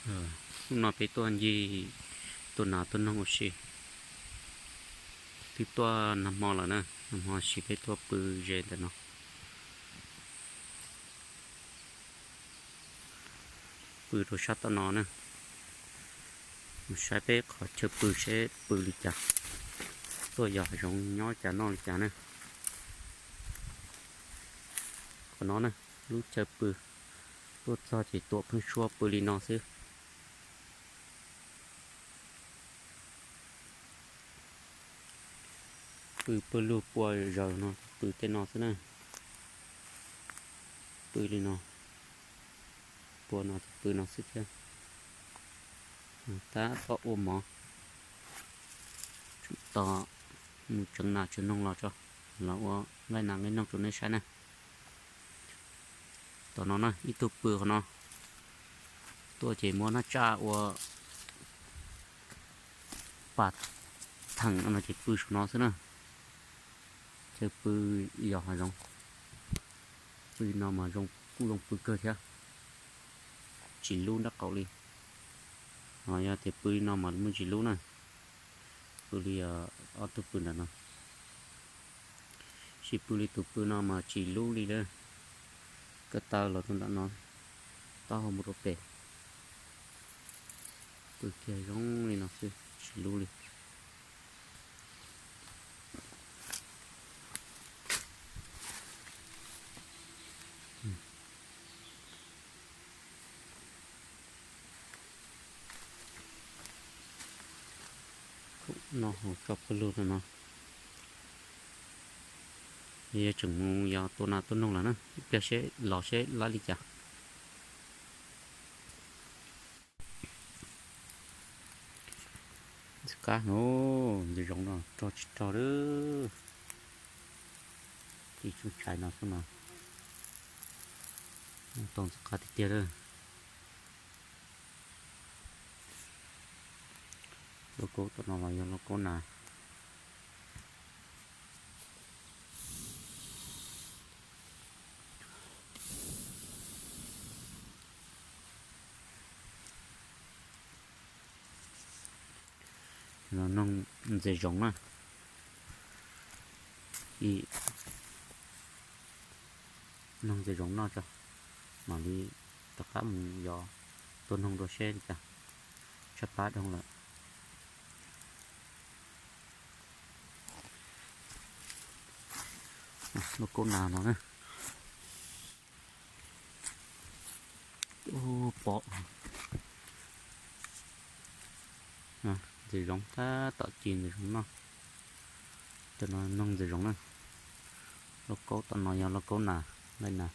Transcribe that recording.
Hnub no peb tuaj ncig tua nas tua noog ua si. Twb tuaj nag hmo lawm na, nag hmo sis peb tuaj pw ze ntawm no. Pw rau sab tom no na, mus saib peb qhov chaw pw seb pw li cas, tuaj yos zoov nyob li cas noj li cas na. Qhov no na, lub chaw pw, tuaj txog ces tuam pheeb suab pw li no xwb. Pw pawg lug pua zaws no, pw tej no xwb na. Pw li no, pua no ces pw no xwb thiab. Tab tom ua mov, tos mus tseev nas tseev noog los tso, los ua nqaij nas nqaij noog rau nej saib na. Tom no na, ib tug pw qhov no, tuaj ces muab nab tsaj ua pas theem no ces pw saum no xwb na. Chaw pw yos hav zoov, pw no mas zoo, kuj zoo pw kawg thiab, tsis lub nraub qaum li. Yog tias pw li no mas muaj tsis lub na. Pw li ob tug pw nram no, sis pw li tus pw no mas tsis lub li lawm. Ko taw los rau nram no, taub hau mus rau pem, pw kiag zoo li no xwb tsis lub li. Noj hauv tso pawg lug no no. Yog tseem mus yos tua nas tua noog lawm na, ib pliag seb los seb lab li cas. Ntxim qab no, ntxim zoov no rog tsis rog lawm. Ib tsob tshais no xwb mas tau ntxim qab tiag tiag lawm. Lauj kaub tom no los yog lauj kaub nas. Noog ntses zoov na, ib noog ntses zoov noj tso, mam li rov qab mus yos tua noog dua seb li cas, tshaib plab dhau lawm. Lauj kaub nas no na. Ub, pom ntses zoov tab tom ci ntses zoov noj. Tam no noog ntses zoov na. Lauj kaub tom no yog lauj kaub nas, nqaij nas.